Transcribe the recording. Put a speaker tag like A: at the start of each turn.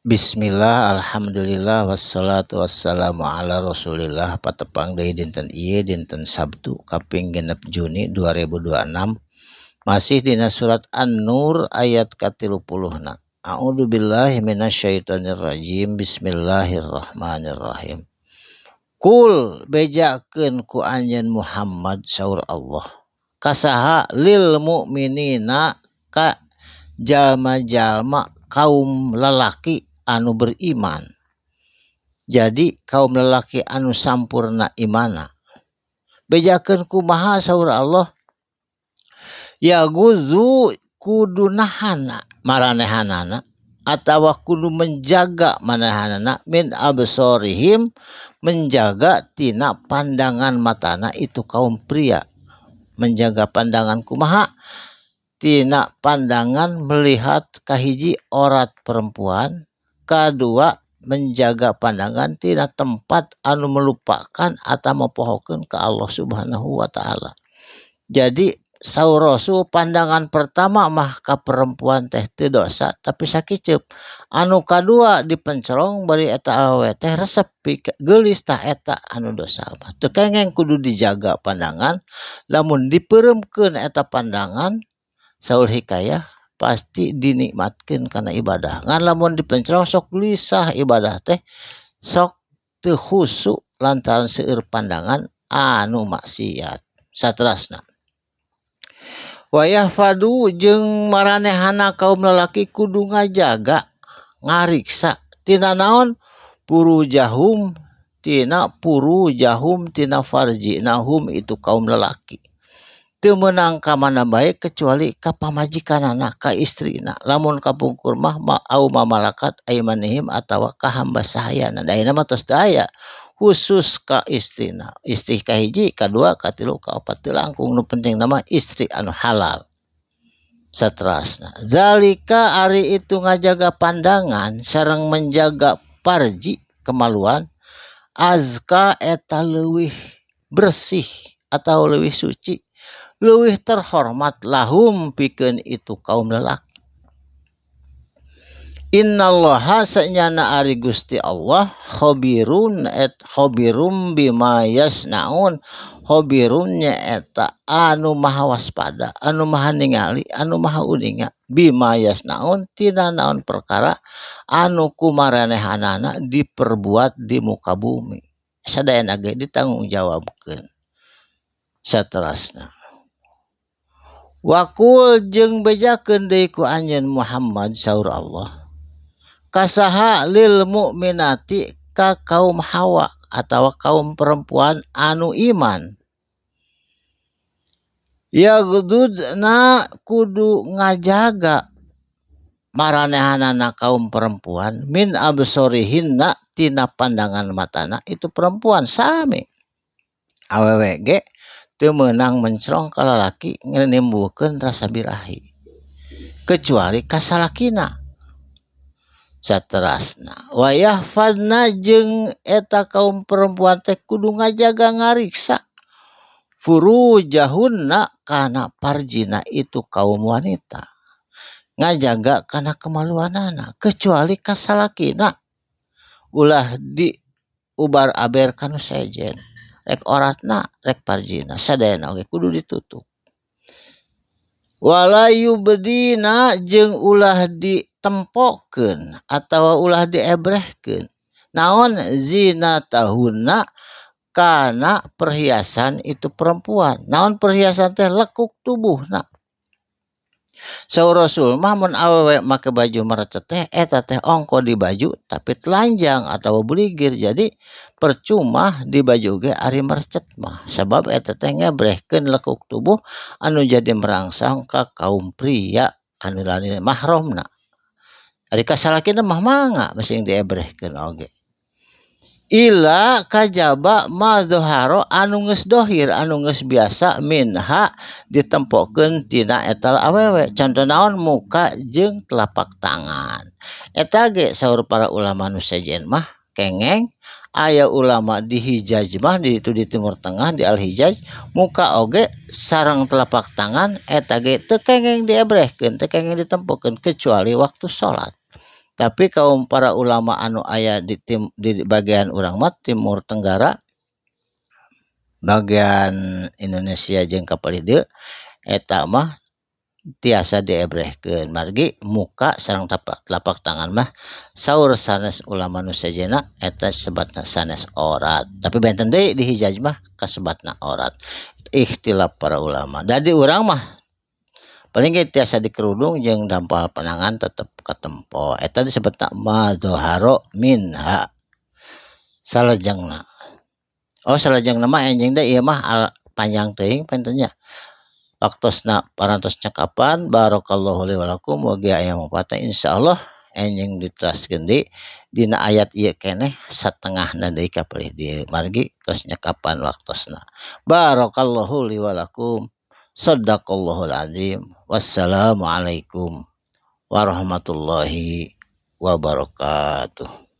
A: Bismillah, alhamdulillah, wassalatu wassalamu ala rasulillah. Patepang deui dinten ieu, dinten Sabtu kaping 6 Juni 2026, masih dina surat An-Nur ayat ka-30 na. A'udzu billahi minasyaitonir rajim. Bismillahirrahmanirrahim. Qul, bejakeun ku anjeun Muhammad, saur Allah. Kasaha? Lil mukminina, ka jalma-jalma kaum lalaki anu beriman. Jadi kaum lelaki anu sampurna imana. Bejakeun kumaha, saur Allah? Yaghudzu, kudu nahan maranehanana atawa kudu menjaga manehanana, min absorihim, menjaga tina pandangan matana itu kaum pria. Menjaga pandangan kumaha? Tina pandangan melihat kahiji aurat perempuan, kadua menjaga pandangan tina tempat anu melupakan atau mapohokeun ka Allah Subhanahu wa Taala. Jadi saur Rasul, pandangan pertama mah ka perempuan teh teu dosa, tapi sakiceup. Anu kadua dipencerong bari eta awewe teh resep geulis, tah eta anu dosa mah. Teu kengeng, kudu dijaga pandangan. Lamun dipeureumkeun eta pandangan, saur hikayah, pasti dinikmatkeun kana ibadah. Ngan lamun dipencerong sok gelisah, ibadah teh sok teu khusyuk lantaran seueur pandangan anu maksiat. Saterasna, wa yahfadzu, jeung maranehana kaum lalaki kudu ngajaga, ngariksa tina naon? Furujahum, tina furujahum, tina farjina, hum itu kaum lalaki. Teu meunang ka mana bae kecuali ka pamajikanana, ka istrina. Lamun kapungkur mah au ma malakat aimanihim atawa ka hamba sahayana. Da ayeuna mah tos teu aya, khusus ka istrina. Istri kahiji, kadua, katilu, kaopat teu langkung, nu penting mah istri anu halal. Saterasna, zalika, ari itu ngajaga pandangan sareng menjaga parji, kemaluan, azka, eta leuwih bersih atau leuwih suci, leuwih terhormat, lahum, pikeun itu kaum lelaki. Innallaha, sanyana ari Gusti Allah, khabirun et khabirum bima yasnaun, khabirun nyaeta anu maha waspada, anu maha ningali, anu maha uninga, bima yasnaun, tina naon perkara anu kumaranehanana diperbuat di muka bumi, sadayana ge ditanggungjawabkeun. Saterasna, waqul, jeung bejakeun deui ku anjeun Muhammad, saur Allah. Kasaha? Lil mukminati, ka kaum hawa atawa kaum perempuan anu iman, yaghdudna, kudu ngajaga maranehanana kaum perempuan, min absorihinna, tina pandangan matana itu perempuan. Sami, awewe ge teu meunang mencrong ka lalaki ngenimbulkeun rasa birahi kecuali ka salakina. Saterasna, wa yahfadna, jeung eta kaum perempuan teh kudu ngajaga, ngariksa, furujahunna, kana parjina itu kaum wanita, ngajaga kana kemaluanana kecuali ka salakina, ulah di ubar aber ka nu sejen, rek oratna rek parjina sadayana oge kudu ditutup. Wala yubdina, jeung ulah ditempokeun atawa ulah diebrehkeun naon? Zinatahunna, kana perhiasan itu perempuan. Naon perhiasan teh? Lekuk tubuhna. Saur Rasul mah, mun awewe make baju merecet teh, eta teh ongko di baju tapi telanjang atau beligir, jadi percuma di baju ge ari merecet mah, sabab eta teh ngebrehkeun lekuk tubuh anu jadi merangsang ka kaum pria anu lain mahramna. Ari ka salakina mah mangga masing diebrehkeun oge. Illa, kajaba, ma dhahara, anu geus dohir, anu geus biasa, minha, ditempokeun tina eta awewe. Contoh naon? Muka jeung telapak tangan. Eta ge saur para ulama nu sejen mah kengeng. Aya ulama di Hijaz mah, di itu di Timur Tengah, di Al Hijaz, muka oge sareng telapak tangan eta ge teu kengeng diebrehkeun, teu kengeng ditempokeun kecuali waktu salat. Tapi kaum para ulama anu aya di tim di bagian urang mah Timur Tenggara, bagian Indonesia jeung ka palih dieu eta mah tiasa diebrehkeun margi muka sareng telapak tangan mah saur sanes ulama nu sejenna eta sebatna sanes aurat. Tapi benten deui di Hijaz mah kasebatna aurat. Ikhtilaf para ulama. Da di urang mah paling ge tiasa dikerudung jeung dampal panangan tetep katempo. Eta disebutna ma dhahara minha. Salajengna. Oh salajengna mah enjing deui ieu mah panjang teuing panten nya. Waktosna parantos cekapan barakallahu li wa lakum mugi aya manfaatna insyaallah enjing diteraskeun deui dina ayat ieu keneh satengahna deui ka palih dieu margi tos nyekapan waktosna. Barakallahu li wa lakum. Sadaqallahul azim. Wassalamualaikum warahmatullahi wabarakatuh.